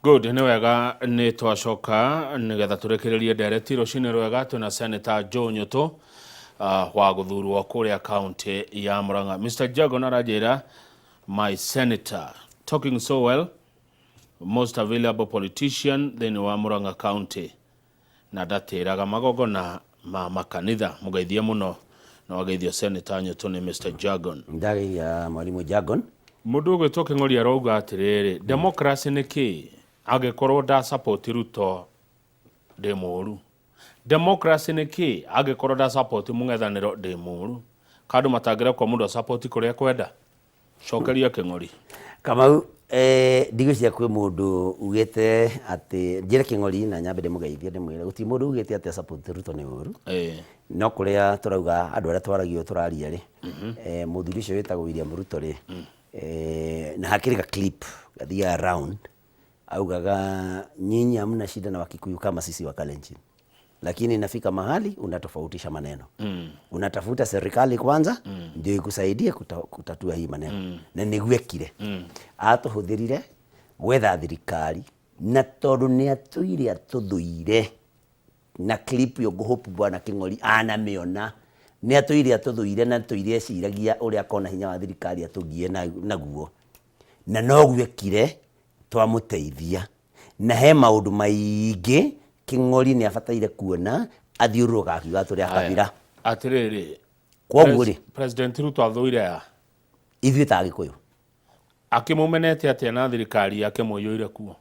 Good, nĩ wega nĩ twacoka nĩgetha tũrĩkĩrĩrie ndereti rũcinĩ rwega. Twĩna Senator Joe Nyũtũ wa gũthurwo kũrĩa kaunti ya Murang'a. Mr. Jagon aranjĩra, "My senator talking so well, most available politician thĩinĩ wa Murang'a County, na ndatĩraga magongona ma makanitha." Mũgeithie mũno na wageithio Senator Nyũtũ nĩ Mr. Jagon. Ndageithia mwarimũ Jagon. Mũndũ ũgwĩtwo Kĩng'ori arauga atĩrĩrĩ, democracy nĩ kĩĩ angĩkorwo nda support Ruto ndĩ mũũru? Democracy nĩ kĩĩ angĩkorwo nda support mũng'ethanĩro ndĩ mũũru? Kandũ matangĩrekwo mũndũ support kũrĩa kwenda. Cokeria Kĩng'ori. Kamau, ndigwĩciria kwĩ mũndũ ugĩte atĩ, njĩre Kĩng'ori na nyambe ndĩmũgeithie ndĩmwĩre gũtirĩ mũndũ ugĩte atĩ support Ruto nĩ ũru. No kũrĩa tũrauga andũ arĩa twaragio tũraria rĩ, mũthuri ũcio wĩtagwo William Ruto rĩ, na hakĩrĩ ga clip gathiaga round augaga, "Nyinyi hamna shida na Wakikuyu kama sisi wa Kalenjin, lakini inafika mahali unatofautisha maneno, unatafuta serikali kwanza ndio ikusaidie kutatua hii maneno." Na nĩguo ekire, atũhũthĩrire gwetha thirikari na tondũ nĩ atũire atũthũire, na clip ĩyo ngũhope bwana Kĩng'ori anamĩona, nĩ atũire atũthũire na tũire eciragia ũrĩa akona hinya wa thirikari atũgie naguo, na noguo ekire twamũteithia. Na he maũndũ maingĩ Kĩng'ori nĩ abataire kuona athiũrũrũka akiuga tũrĩ a kabira. Atĩrĩrĩ. Kwoguo rĩ, President Ruto athũire ya ithuĩ ta Agĩkũyũ. Akĩmũmenete atĩa na thirikari yake mũiyũire kuo?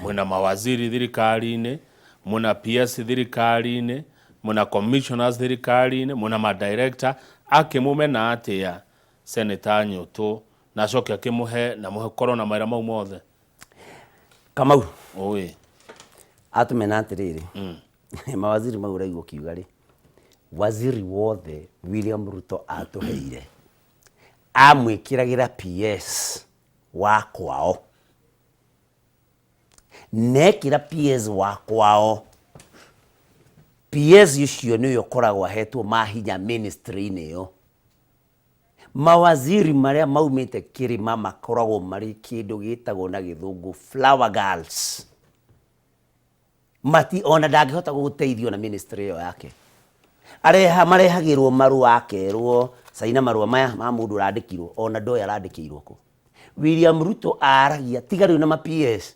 Mwĩna mawaziri thirikari-inĩ, mwĩna PS thirikari-inĩ, mwĩna commissioners thirikari-inĩ, mwĩna madirector. Akĩmũmena atĩa Senator Nyũtũ na acoke akĩmũhe na mũkorwo na mawĩra mau mothe? Kamau. Ũĩ. Atũmena atĩrĩrĩ, mawaziri mau ũraigua ũkiuga rĩ, waziri wothe William Ruto atũheire amwĩkĩragĩra PS wa kwao, nekĩra PS wa kwao, PS ũcio nĩwe ũkoragwo ahetwo mahinya ministry-inĩ ĩyo. Mawaziri marĩa maumĩte kĩrĩma makoragwo marĩ kĩndũ gĩtagwo na Gĩthũngũ flower girls. Mati ona ndangĩhota gũgũteithio na ministry ĩyo yake. Areha marehagĩrwo marũa, akerwo caina marũa maya ma mũndũ ũrandĩkirwo, ona ndoĩ arandĩkĩirwo kũ. William Ruto aragia tiga rĩu na ma PS,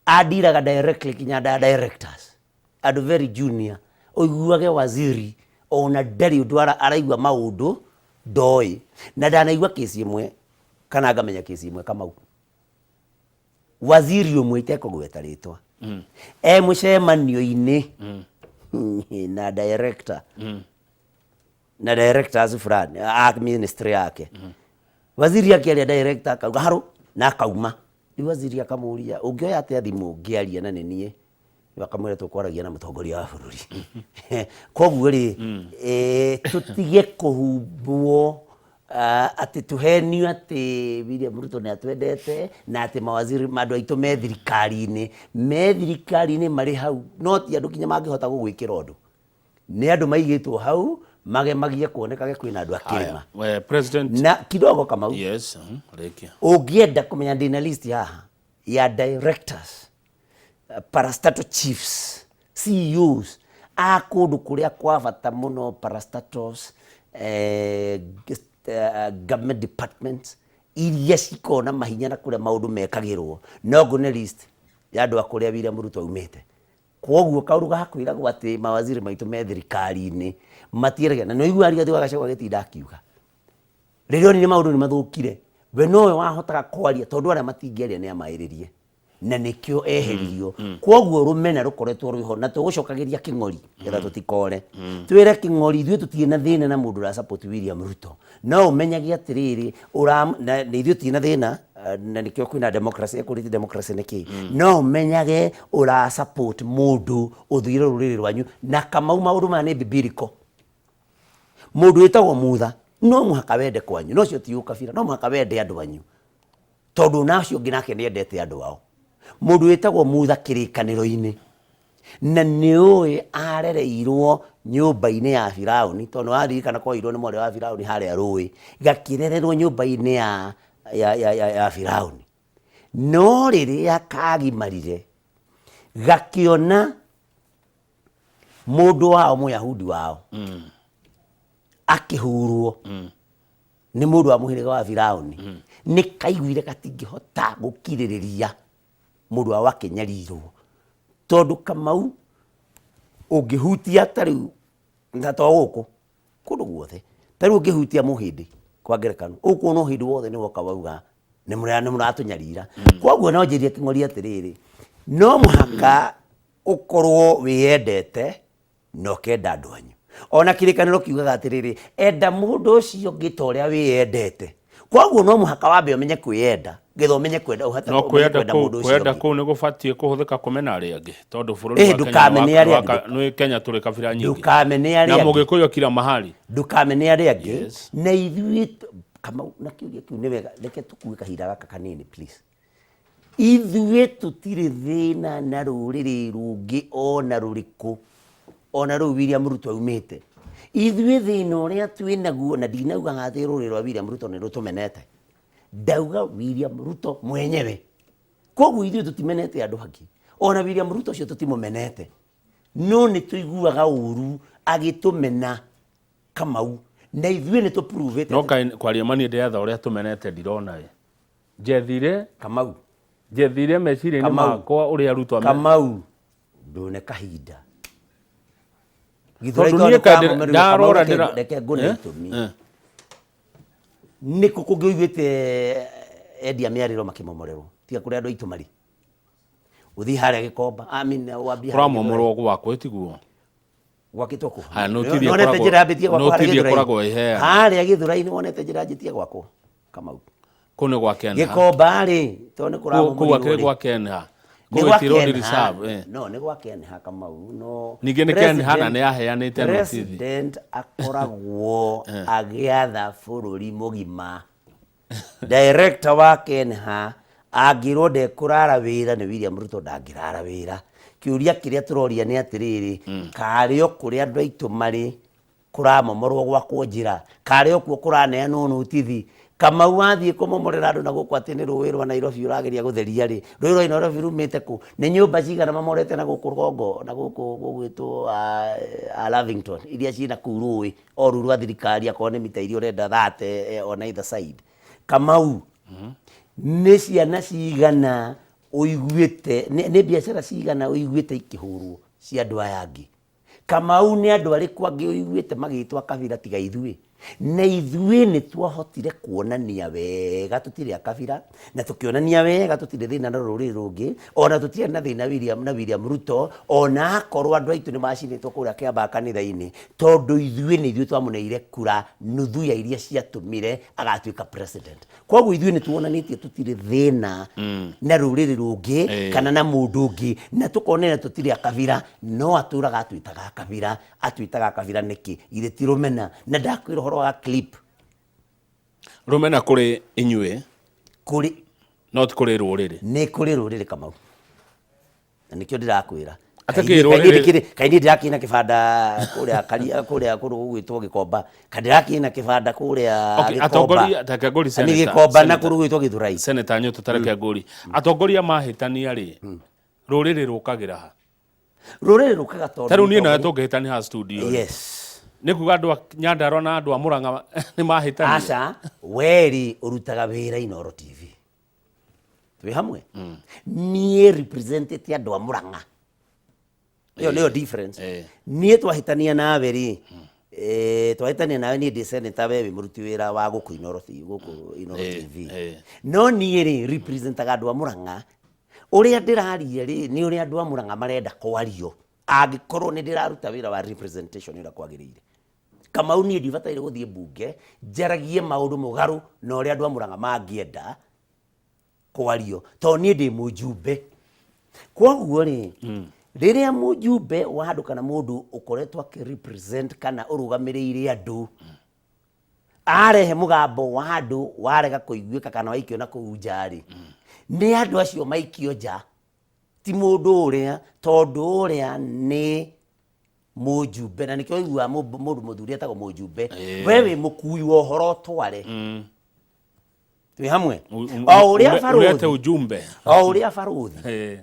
andiraga directly kinya na directors, andũ very junior, ũiguage waziri ona ndarĩ ũndũ araigua maũndũ ndoĩ. Na ndanaigua kesi ĩmwe kana ngamenya kesi ĩmwe, Kamau, waziri ũmwe itekũgweta rĩtwa e mũcemanio-inĩ na director na directors fulani a ministry yake, waziri akĩaria, director akauga harũ na akauma. Rĩu waziri akamũria, "Ũngĩoya atĩa thimũ ngĩaria na nĩ niĩ?" Rĩu akamwĩra, "Tũkwaragia na mũtongoria wa bũrũri." Koguo rĩ, tũtige kũhumbwo atĩ tũhenio atĩ William Ruto nĩ atwendete na atĩ mawaziri andũ aitũ me thirikari-inĩ, me thirikari-inĩ marĩ hau, no ti andũ kinya mangĩhota gũgwĩkĩra ũndũ. Nĩ andũ maigĩtwo hau magemagie kuonekage kwĩna andũ a kĩrĩma. We, President. Na kidogo, Kamau. Yes, rĩkia. Ũngĩenda kũmenya, ndĩna list haha ya directors, parastatal chiefs, CEOs a kũndũ kũrĩa kwa bata mũno, parastatals, government departments iria cikoragwo na mahinya na kũrĩa maũndũ mekagĩrwo, no ngũne list ya andũ a kũrĩa William Ruto aumĩte. Koguo kaũndũ ga kwĩragwo atĩ mawaziri maitũ me thirikari-inĩ matiaragia na nĩũiguaga Rigathĩ wa Gachagua agĩtinda akiuga rĩrĩa onire maũndũ nĩ mathũkire, we nowe wahotaga kwaria tondũ arĩa matingĩaria nĩ amaĩrĩrie, na nĩkĩo eheririo. Koguo rũmena rũkoretwo rwĩho na tũgũcokagĩria Kĩng'ori getha tũtikore twĩre Kĩng'ori ithuĩ tũtirĩ na thĩna na mũndũ ũra support William Ruto, no ũmenyage atĩrĩrĩ na ithuĩ tũtirĩ na thĩna, na nĩkĩo kwĩna democracy, ekũrĩte democracy nĩkĩ, no ũmenyage ũra support mũndũ ũthũire rũrĩrĩ rwanyu. Na Kamau, maũndũ maya nĩ biblical. Mũndũ wĩtagwo Mutha, no mũhaka wende kwanyu, no ũcio ti ũkabira, no mũhaka wende andũ anyu tondũ na ũcio ũngĩ nake nĩ endete andũ ao. Mũndũ wĩtagwo Mutha kĩrĩkanĩro-inĩ, na nĩ ũĩ arereirwo nyũmba-inĩ ya Firaũni, tondũ nĩ waririkana koirwo nĩ mwarĩ wa Firaũni harĩa rũĩ, gakĩrererwo nyũmba-inĩ ya Firaũni. No rĩrĩa kagimarire gakĩona mũndũ wao Mũyahudi wao akĩhurwo nĩ mũndũ wa mũhĩrĩga wa Firauni, nĩ kaiguire gatingĩhota gũkirĩrĩria mũndũ wao akĩnyarirwo, tondũ Kamau ũngĩhutia ta rĩu na to gũkũ kũndũ guothe, ta rĩu ũngĩhutia mũhĩndĩ kwa ngerekano, ũkuona ũhĩndĩ wothe nĩ woka wauga nĩ mũratũnyarira. Koguo no njĩrie Kĩng'ori atĩrĩrĩ, no mũhaka ũkorwo wĩyendete na ũkenda andũ anyu. Ona kĩrĩkanĩro kiugaga atĩrĩrĩ, enda mũndũ ũcio ũngĩ ta ũrĩa wĩyendete. Koguo no mũhaka wambe ũmenye kwĩyenda getha ũmenye kwenda ũhote no ũmenye kwenda kwenda kũu mũndũ ũcio kwenda ũngĩ. kũu nĩ gũbatiĩ kũhũthĩka kũmena arĩa angĩ tondũ bũrũri Ĩĩ, wa Kenya ndũkamene nĩ wa- arĩa nĩ wa- angĩ. nĩ Kenya tũrĩ kabira nyingĩ Ndũkamene na arĩa angĩ. mũgĩkũyũ kila mahali. Ndũkamene arĩa angĩ. Yes. Na ithuĩ Kamau, na kĩũria kĩu nĩ wega, reke tũkue kahinda gaka kanini please. Ithuĩ tũtirĩ thĩna na rũrĩrĩ rũngĩ ona rũrĩkũ, ona rũu William Ruto aumĩte. Ithuĩ thĩna ũrĩa twĩnaguo, na ndinaugaga atĩ rũrĩrĩ rwa William Ruto nĩ rũtũmenete, ndauga William Ruto mwenyewe. Koguo ithuĩ tũtimenete andũ angĩ, ona William Ruto ũcio tũtimũmenete, no nĩ tũiguaga ũru agĩtũmena Kamau, na ithuĩ nĩ tũpuruvĩte. No kaĩ kwaria ma niĩ ndĩretha ũrĩa tũmenete ndirona ĩ. Njethire Kamau, njethire meciria-inĩ Kamau. makwa ũrĩa Ruto ame Kamau, ndũne kahinda. Gĩthũrai Tondũ tondũ niĩ nĩ kaĩ kũramomerwo, ndarora Kamau, reke ndĩra reke ngũne Eh? itũmi. Eh. Nĩ kũ kũngĩ ũiguĩte endia mĩarĩro makĩmomorerwo tiga kũrĩa andũ aitũ marĩ? Ũthiĩ harĩa Gĩkomba, I mean, wambie harĩa Gĩthũrai. Kũramomorwo gwakwa tiguo. Gwakĩtwo kũ? Haya, nũtithie Nĩwonete ĩkoragwo- njĩra yambĩtie gwakwo harĩa nũtithie Gĩthũrai? ĩkoragwo ĩheana. Harĩa Gĩthũrai nĩwonete njĩra yanjĩtie gwakwo Kamau? Kũu nĩ gwa Kenha. Gĩkomba rĩ, tondũ nĩ Kũu kũu kũramomorirwo akĩrĩ rĩ. gwa Kenha. Nĩ Kũu gwa Gĩtĩ Road Kenha. Reserve, eh. No, nĩ gwa Kenha Kamau, no Ningĩ nĩ Kenha na president- nĩ yaheanĩte notithi. President akoragwo agĩatha bũrũri mũgima. Director wa Kenha angĩrwo ndekũrara wĩra nĩ William Ruto ndangĩrara wĩra. Kĩũria kĩrĩa tũroria nĩ atĩrĩrĩ, karĩ o kũrĩa andũ aitũ marĩ kũramomorwo gwakwo njĩra, karĩ o kuo kũraneanwo notithi. Kamau wathiĩ kũmomorera andũ na gũkũ atĩ nĩ rũĩ rwa Nairobi ũrageria gũtheria rĩ, rũĩ rwa Nairobi rumĩte kũ? Nĩ nyũmba cigana mamorete na gũkũ rũgongo na gũkũ gũgwĩtwo Lavington iria ciĩ na kũu rũĩ o rũu rwa thirikari akorwo nĩ mita iria ũrenda 30 on either side. Kamau, nĩ ciana cigana ũiguĩte, nĩ biacara cigana ũiguĩte ikĩhũrwo cia andũ aya angĩ? Kamau nĩ andũ arĩkũ angĩ ũiguĩte magĩtwo kabira tiga ithuĩ? Na ithuĩ nĩ twahotire kuonania wega tũtirĩ a kabira, na tũkĩonania wega tũtirĩ thĩna na rũrĩrĩ rũngĩ, ona tũtiarĩ na thĩna William, na William Ruto, ona akorwo andũ aitũ nĩ macinĩtwo kũrĩa Kĩambaa kanitha-inĩ, tondũ ithuĩ nĩ ithuĩ twamũneire kura nuthu ya iria ciatũmire agatuĩka president. Koguo ithuĩ nĩ tuonanĩtie tũtirĩ thĩna na rũrĩrĩ rũngĩ kana na mũndũ ũngĩ, na tũkonania tũtirĩ a kabira, no atũraga atwĩtaga a kabira. Atwĩtaga a kabira nĩkĩ? Githĩ ti rũmena? Na ndakwĩra ũhoro wa clip. Rũmena kũrĩ inyuĩ? Kũrĩ. Not kũrĩ rũrĩrĩ? Nĩ kũrĩ rũrĩrĩ Kamau. Na nĩkĩo ndĩrakwĩra. Atĩ kĩ rũrĩrĩ? Kaĩ niĩ ndĩrakĩina kĩbanda kũrĩa Karia, kũrĩa kũndũ gũgwĩtwo Gĩkomba. Kaĩ ndĩrakĩina kĩbanda kũrĩa Okay, Gĩkomba. atongoria ta reke ngũrie Nĩ senator, Gĩkomba na senator. kũndũ gũgwĩtwo Gĩthũrai. Senator Nyũtũ ta reke ngũrie. Atongoria mahĩtania rĩ, rũrĩrĩ rũkagĩra ha? Rũrĩrĩ rũkaga tondũ Ta rĩu niĩ nawe mũtongoria- tũngĩhĩtania haha studio rĩ, Yes. nĩ kuga andũ a Nyandarua na andũ a Murang'a nĩ mahĩtania? Aca, we rĩ ũrutaga wĩra Inooro TV. Twĩ hamwe? Niĩ representĩte andũ a Murang'a. Ĩyo nĩyo difference. Niĩ twahĩtania nawe rĩ, twahĩtania nawe niĩ ndĩ senator we wĩ mũruti wĩra wa gũkũ Inooro TV, gũkũ Inooro TV. No niĩ rĩ representaga andũ a Murang'a. Ũrĩa ndĩraria rĩ, nĩ ũrĩa andũ a Murang'a marenda kwario. Angĩkorwo nĩ ndĩraruta wĩra wa representation ũrĩa kwagĩrĩire. Kamau niĩ ndibataire gũthiĩ mbunge njaragie maũndũ mũgarũ na ũrĩa andũ a Murang'a mangĩenda kwario, tondũ niĩ ndĩ mũjumbe. Kwoguo rĩ, rĩrĩa mũjumbe wa andũ kana mũndũ ũkoretwo akĩ represent kana ũrũgamĩrĩire andũ, arehe mũgambo wa andũ warega kũiguĩka kana waikio na kũu nja rĩ, nĩ andũ acio maikio nja, ti mũndũ ũrĩa, tondũ ũrĩa nĩ mũjumbe, na nĩkĩo ũiguaga mũndũ mũthuri etagwo mũjumbe. We wĩ mũkui wa ũhoro ũtware. Twĩ hamwe o ũrĩa Ulete barũthi ujumbe. O ũrĩa barũthi,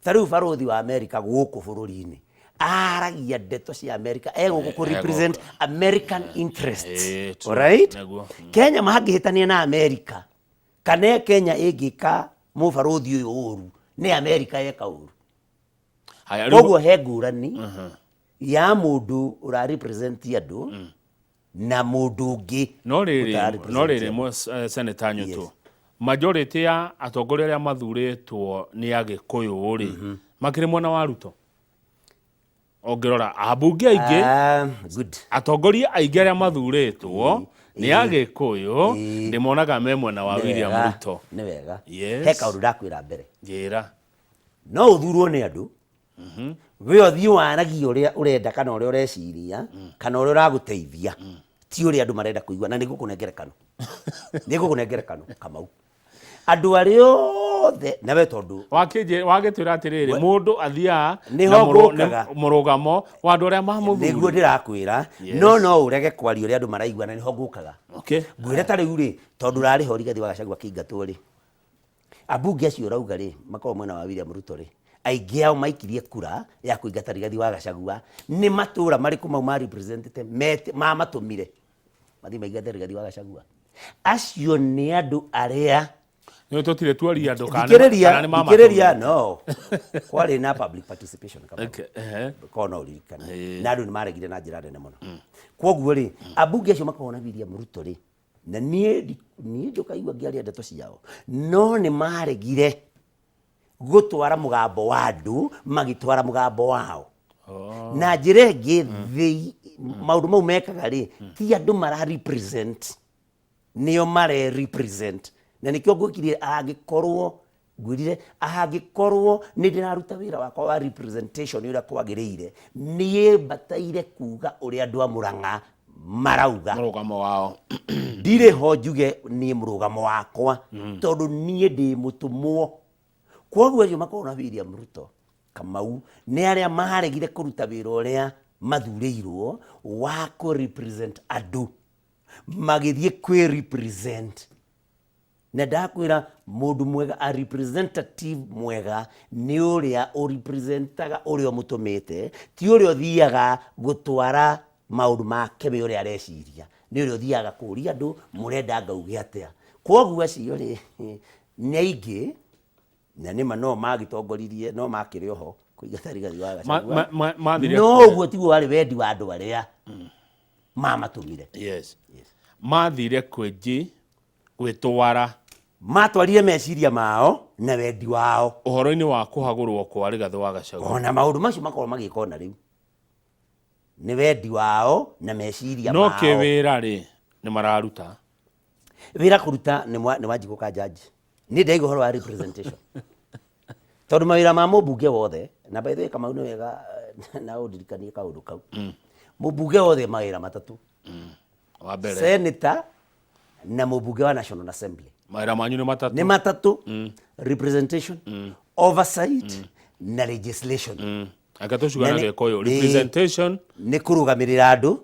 ta rĩu barũthi wa Amerika gũkũ bũrũri-inĩ aragia ndeto cia Amerika egũkũ kũ represent American interests. True. Alright? Nĩguo. Kenya mangĩhĩtania na Amerika kana Kenya ĩngĩka mũbarũthi ũyũ ũru, nĩ Amerika yeka ũru. Haya, rĩu- Koguo he ngũrani ya mũndũ ũra represent andũ na mũndũ ũngĩ No rĩrĩ ũtara no represent rĩrĩ andũ. Senator Nyutu, Yes. Majority ya atongoria arĩa mathurĩtwo nĩ Agĩkũyũ rĩ, makĩrĩ mwena wa Ruto. Ũngĩrora ambunge aingĩ, Good. Atongoria aingĩ arĩa mathurĩtwo nĩ Agĩkũyũ, ndĩmonaga me mwena wa Nĩ William wega, Ruto. Nĩ wega. Yes. He kaũndũ ndakwĩra mbere. Njĩra. No ũthurwo nĩ andũ, we ũthiĩ waragie ũrĩa ũrenda kana ũrĩa ũreciria kana ũrĩa ũragũteithia, ti ũrĩa andũ marenda kũigua. Na nĩngũkũne ngerekano, nĩngũkũne ngerekano, Kamau, andũ arĩa othe na we tondũ Wagĩtwĩra atĩrĩrĩ, mũndũ athiaga Nĩho na ngũkaga. nĩ mũrũgamo wa andũ arĩa Nĩguo mamũthurire. ndĩrakwĩra. No no ũrege kwaria ũrĩa andũ maraigua, na nĩho ngũkaga. Ngwĩre ta rĩu rĩ, tondũ ũrarĩ ho Rigathĩ wa Gachagua akĩingatwo rĩ, ambunge acio ũrauga rĩ makoragwo mwena wa William Ruto rĩ, aingĩ ao maikirie kura ya kũingata Rigathĩ wa Gachagua. Nĩ matũra marĩkũ mau ma representete mamatũmire mathiĩ maingate Rigathĩ wa Gachagua? Acio nĩ andũ arĩa Nĩ tũtirĩ tuoria andũ kana Thikĩrĩria. Kana nĩ Thikĩrĩria. mamatũmire. No kwarĩ na public participation, Kamau. Okay, ehe. Korwo no ũririkane, na andũ nĩ maregire na njĩra nene mũno. Koguo rĩ, ambunge acio makoragwo na William Ruto rĩ, na niĩ niĩ ndũkaigua ngĩaria ndeto ciao, no nĩ maregire gũtwara mũgambo wa andũ, magĩtwara mũgambo wao. Na njĩra ĩngĩ, maũndũ mau mekaga rĩ, ti andũ mara represent, nĩo mare represent. Na nĩkĩo ngwĩkire, angĩkorwo ngwĩrire, angĩkorwo nĩ ndĩraruta wĩra wakwa wa representation ũrĩa kwagĩrĩire, niĩ bataire kuga ũrĩa andũ a Mũrang'a marauga. Mũrũgamo wao. Ndirĩ ho njuge niĩ mũrũgamo wakwa, tondũ niĩ ndĩ mũtũmwo. Kwoguo acio makoragwo na William Ruto, Kamau, nĩ arĩa maregire kũruta wĩra ũrĩa mathurĩirwo wa kũ represent andũ, magĩthiĩ kwĩ represent. Na ndakwĩra, mũndũ mwega, a representative mwega, nĩ ũrĩa ũrepresentaga ũrĩa ũmũtũmĩte, ti ũrĩa ũthiaga gũtwara maũndũ make we ũrĩa areciria, nĩ ũrĩa ũthiaga kũria andũ, mũrenda ngauge atĩa? Kwoguo acio rĩ nĩ aingĩ, na nĩma no magĩtongoririe, no makĩrĩ oho kũingata Rigathĩ wa Gachagua. Mathire No ũguo tiguo warĩ wendi wa andũ arĩa mamatũmire. Yes, mathire kwĩnji gwĩtwara. Matwarire meciria mao na wendi wao ũhoro-inĩ wa kũhagũrwo kwa Rigathĩ wa Gachagua. Ona maũndũ macio makorwo magĩka ona rĩu nĩ wendi wao na meciria No mao. kĩwĩra rĩ, nĩ mararuta? Wĩra kũruta nĩ nĩ Wanjikũ ka judge. Niĩ ndaigua ũhoro wa representation, tondũ mawĩra ma mũmbunge wothe, na by the way, Kamau, nĩ wega na ũndirikanie kaũndũ kau, mũmbunge wothe mawĩra matatũ. Wa mbere? Senator na mũmbunge wa National Assembly. Mawĩra manyu nĩ matatũ. Nĩ matatũ: representation, oversight na legislation. Reke tũcugane Na Gĩkũyũ. Representation. Nĩ kũrũgamĩrĩra andũ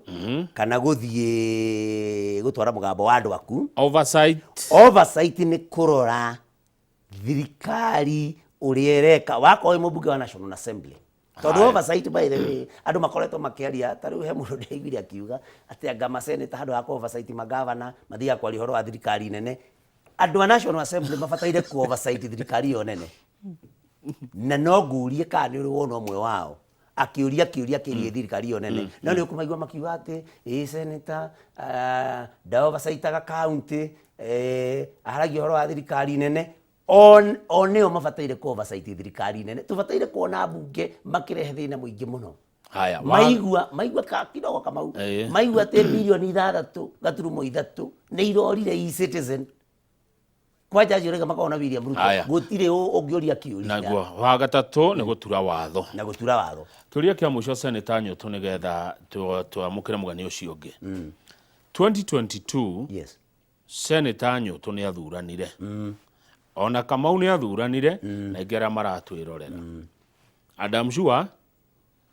kana gũthiĩ gũtwara mũgambo wa andũ aku. Oversight. Oversight nĩ kũrora thirikari ũrĩa ĩreka wakorwo wĩ mũmbunge wa National Assembly, tondũ Haya. oversight, by the way, andũ makoretwo makĩaria. Ta rĩu he mũndũ ndĩraiguire akiuga atĩ anga maseneta handũ ha kũ oversight magavana mathiaga kwaria ũhoro wa thirikari nene. Andũ a National Assembly mabataire ku oversight thirikari ĩyo nene, na no ngũrie kana nĩ ũrĩ wona ũmwe wao akĩũria kĩũria kĩgiĩ thirikari ĩyo nene. No nĩ ũkũmaigua makiuga atĩ ĩ senator nda oversightaga county, aragia ũhoro wa thirikari nene. O nĩo mabataire ku oversight thirikari nene. Tũbataire kuona mbunge makĩrehe thĩna mũingĩ mũno. Haya, Maigua ka kidogo, Kamau, maigua atĩ 6.3 bilioni nĩ irorire e-Citizen kwanja, acio rĩga makoragwo na William Ruto, Haya. gũtirĩ ũngĩũria kĩũria. Naguo wa gatatũ nĩ gũtura watho. Na gũtura watho. Kĩũria kĩa mũico, Senator Nyũtũ, nĩgetha twamũkĩre mũgeni ũcio ũngĩ. 2022, Senator Nyũtũ nĩ athuranire, ona Kamau nĩ athuranire, na aingĩ arĩa maratwĩrorera, and I'm sure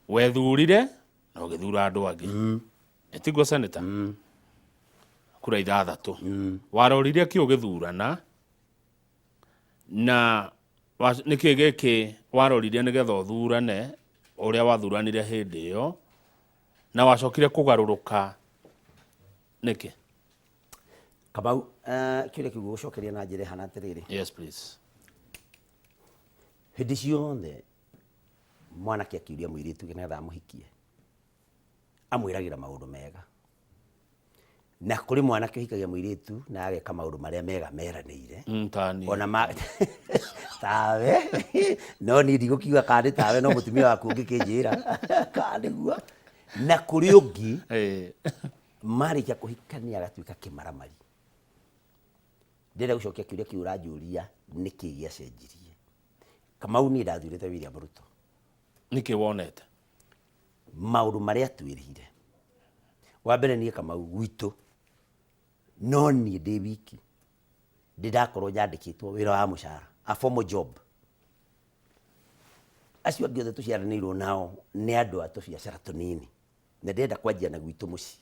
wethurire na ũgĩthura andũ angĩ. Ĩtiguo, Senator? Kura ithathatũ. Warorire kĩ ũgĩthurana na nĩkĩ gĩkĩ warorire nĩgetha ũthurane ũrĩa wathuranire hĩndĩ ĩyo, na wacokire kũgarũrũka nĩkĩ? Kamau, kĩũria kĩu gũcokeria na njĩra ĩhana atĩrĩrĩ. Yes, please. Hĩndĩ ciothe mwanake akĩũria mũirĩtu nĩgetha amũhikie, amwĩragĩra maũndũ mega. Na kũrĩ mwanake ũhikagia mũirĩtu na ageka maũndũ marĩa mega meranĩire. Tani. Ona ma tawe no niĩ ndigũkiuga kana nĩ tawe, no mũtumia waku ũngĩkĩnjĩra kana nĩguo. Na kũrĩ ũngĩ marĩkia kũhikania agatuĩka kĩmaramari. Ndĩrenda gũcokia kĩũria kĩu ũranjũria, nĩkĩ gĩacenjirie? Kamau, niĩ ndathurĩte William Ruto. Nĩkĩ wonete? Maũndũ marĩa atwĩrĩire. Wa mbere, niĩ Kamau, gwitũ no niĩ ndĩ wiki ndĩ ndakorwo nyandĩkĩtwo wĩra wa mũcara, a formal job. Acio angĩ othe tũciaranĩirwo nao nĩ andũ a tũbiacara tũnini, na ndĩrenda kwanjia na gwitũ mũciĩ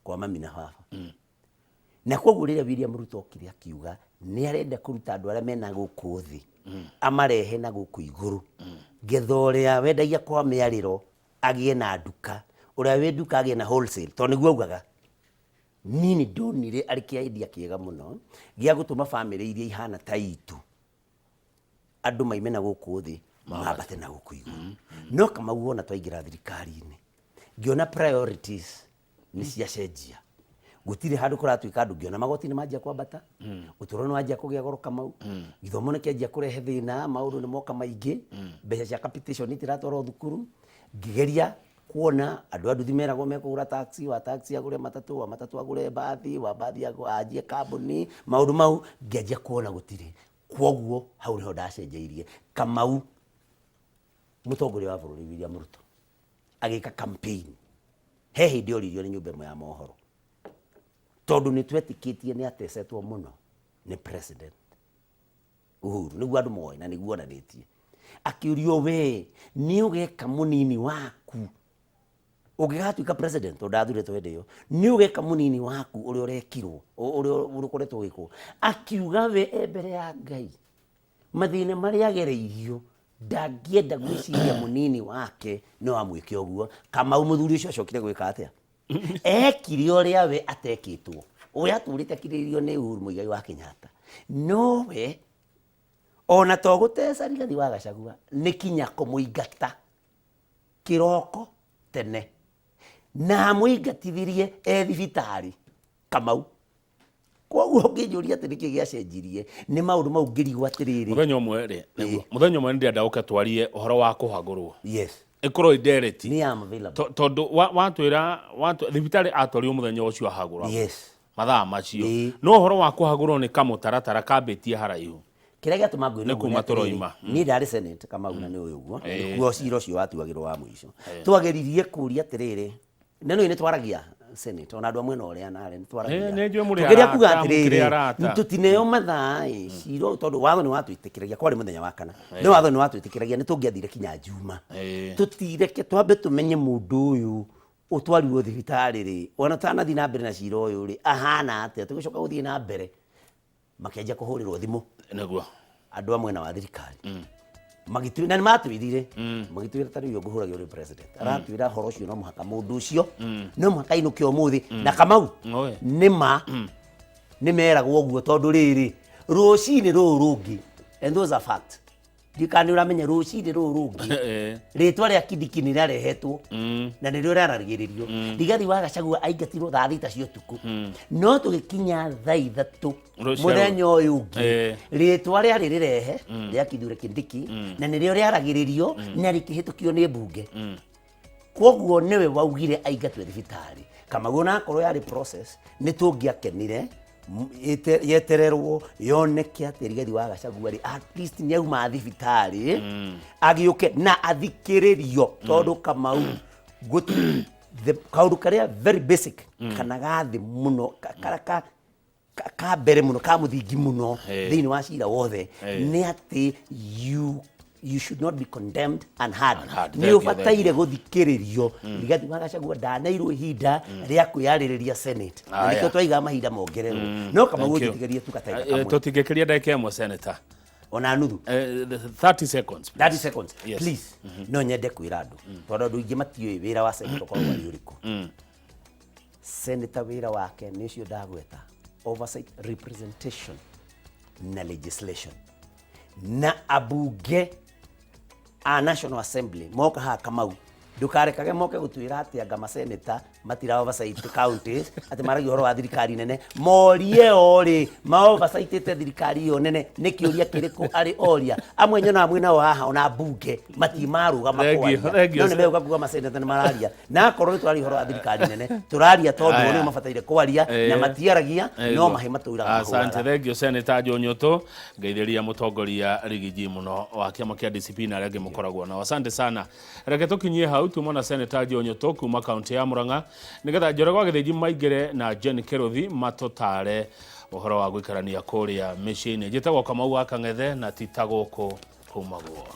kwa mami na baba. Na koguo rĩrĩa William Ruto okire akiuga nĩ arenda kũruta andũ arĩa mena gũkũ thĩ, amarehe na gũkũ igũrũ, ngetha ũrĩa wendagia kwa mĩarĩro agĩe na nduka, ũrĩa wĩ nduka agĩe na wholesale, tondũ nĩguo augaga. Niĩ nĩ ndonire arĩ kĩa idea kĩega mũno gĩa gũtũma bamĩrĩ iria ihana ta itũ, andũ maime na gũkũ thĩ mambate na gũkũ igũrũ. No Kamau, wona twaingĩra thirikari-inĩ, ngĩona priorities nĩ ciacenjia. Gũtirĩ handũ kũratuĩka andũ, ngĩona magoti nĩ manjia kwambata, ũtũũro nĩ wanjia kũgĩa goro. Kamau, gĩthomo nĩ kĩanjia kũrehe thĩna, maũndũ nĩ moka maingĩ, mbeca cia capitation itiratwarwo thukuru. Ngĩgeria kuona andũ a nduthi meragwo mekũgũra taxi, wa taxi agũre matatũ, wa matatũ agũre mbathi, wa mbathi anjie kambuni. Maũndũ mau ngĩanjia kuona gũtirĩ. Kwoguo hau nĩho ndacenjeirie. Kamau, mũtongoria wa bũrũri William Ruto agĩka campaign, he hĩndĩ oririo nĩ nyũmba ĩmwe ya mohoro, tondũ nĩ twetĩkĩtie nĩ atecetwo mũno nĩ President Uhuru, nĩguo andũ moĩ na nĩguo onanĩtie. Akĩũrio, we nĩ ũgeka mũnini waku ũngĩgatuĩka president, tondũ ndathurĩtwo hĩndĩ ĩyo, nĩ ũgeka mũnini waku ũrĩa ũrekirwo, ũrĩa ũkoretwo ũgĩkwo? Akiuga we e mbere ya Ngai, mathĩna marĩa agereirio, ndangĩenda gwĩciria mũnini wake no amwĩke ũguo. Kamau, mũthuri ũcio acokire gwĩka atĩa? Ekire ũrĩa we atekĩtwo, ũrĩa atũrĩte akirĩrĩirio nĩ Uhuru Muigai wa Kenyatta. No we ona to gũteca Rigathi wa Gachagua, nĩ kinya kũmũingata kĩroko tene, na amũingatithirie e thibitarĩ. Kamau, koguo ũngĩnjũria atĩ nĩkĩ gĩacenjirie, nĩ maũndũ mau ngĩrigwo atĩrĩrĩ. Mũthenya ũmwe rĩ, mũthenya ũmwe nĩ ndĩrenda ũke twarie ũhoro wa kũhagũrwo. Ĩkorwo indereti. Nĩ am available. Tondũ watwĩra thibitarĩ atwarirwo mũthenya ũcio ahagũragwo. Mathaa macio. No ũhoro wa kũhagũrwo nĩ kamũtaratara kambĩtie haraihu. Kĩrĩa gĩatũma ngwĩre Nĩ ũguo kuma nĩ atĩrĩrĩ, tũroima. Niĩ ndarĩ Senate, Kamau, na nĩ ũĩ ũguo. Nĩkuo cira ũcio watuagĩrwo wa mũico. Twageririe kũria atĩrĩrĩ, na nĩ nĩ twaragia Senate, ona andũ a mwena ũrĩa narĩ nĩ twaragia. Nĩ njũĩ mũrĩ Tũkĩgeria kuga arata, mũkĩrĩ atĩrĩrĩ, arata. Tũtineo mathaa ĩ, cira ũyũ, tondũ watho nĩ watwĩtĩkĩragia, kwarĩ mũthenya wa kana, no watho nĩ watwĩtĩkĩragia nĩ tũngĩathire kinya Juma. Tũtireke twambe tũmenye mũndũ ũyũ ũtwarirwo thibitarĩ rĩ, ona tũtanathiĩ na mbere na cira ũyũ rĩ, ahana atĩa? Tũgĩcoka gũthiĩ na mbere, makĩanjia kũhũrĩrwo thimũ andũ a mwena wa thirikari, magĩtwĩra, na nĩ matwĩrire, magĩtwĩra ta rĩu ngũhũragĩrwo nĩ president, aratwĩra ũhoro ũcio no mũhaka mũndũ ũcio no mũhaka ainũke ũmũthĩ. Na Kamau, nĩ ma nĩ meragwo ũguo, tondũ rĩrĩ rũcinĩ rũrũ rũngĩ, and those are fact, ndikana nĩ ũramenya rũcinĩ rũrũ rũngĩ rĩtwa rĩa Kindiki nĩ rĩarehetwo na nĩrĩo rĩaragĩrĩrio. Rigathi wa Gachagua aingatirwo thaa 6 cia ũtukũ, no tũgĩkinya thaa 3 Rũciaro. Mũthenya ũyũ ũngĩ rĩtwa rĩarĩ rĩrehe rĩa Kithure Kindiki na nĩrĩo rĩaragĩrĩrio na rĩkĩhĩtũkio nĩ mbunge. Koguo nĩwe waugire aingatwe thibitarĩ. Kamau, onakorwo yarĩ process, nĩ tũngĩakenire yetererwo yoneke atĩ Rigathi wa Gachagua rĩ, at least nĩ auma thibitarĩ, agĩũke na athikĩrĩrio, tondũ Kamau, kaũndũ karĩa very basic kana gathĩ mũno, ka mbere mũno, ka mũthingi mũno thĩinĩ wa cira wothe nĩ atĩ you You should not be condemned unheard. Unheard. Nĩ Thank you, ũbataire gũthikĩrĩrio. Rigathi wa Gachagua ndaneirwo ihinda rĩa kwĩyarĩrĩria Senate, na Aya. nĩkĩo twaiga mahinda mongererwo. No Kamau, Thank you. ũnjĩtĩkĩrie tu kataika Eh, kamwe, tũtingĩkĩria ndagĩka ĩmwe, Senator. Ona nuthu. 30 seconds, please. 30 seconds. Yes. Please, no nyende kwĩra andũ, tondũ andũ aingĩ matiũĩ wĩra wa senator ũkoragwo arĩ ũrĩkũ. Senator wĩra wake nĩ ũcio ndagweta, oversight, representation na legislation. Na ambunge a National Assembly moka haha, Kamau, ndukarekage moke gutwira ati anga maseneta matira oversight counties, ati maragia uhoro wa thirikari nene. Morie o rĩ ma oversight thirikari iyo nene nĩ kĩũria kĩrĩkũ arĩ oria. Amwe nyonaga mwĩ nao haha, ona mbunge matimarũgama Thank you, kwaria, thank you. no nĩ megũka kuga maseneta nĩ mararia. Na akorwo nĩ tũraria ũhoro wa thirikari nene, tũraria tondũ Aya. o nĩo mabataire kwaria na matiaragia, no mahĩ matũiraga Asante. mahũraga. Thank you, Senator Joe Nyutu. Ngeithĩria mũtongoria Rigiji mũno wa kĩama kĩa DCP na arĩa angĩ mũkoragwo nao. Asante sana. Reke tũkinyie hau tuma na Senator Joe Nyutu kuma kaunti ya Murang'a, nĩgetha Njoroge wa Gĩthĩnji maingĩre na Jane Kĩrũthi matũtare ũhoro wa gũikarania kũrĩa mĩciĩ-inĩ. Njĩtagwo Kamau wa Kang'ethe, na ti ta gũkũ kumagwo.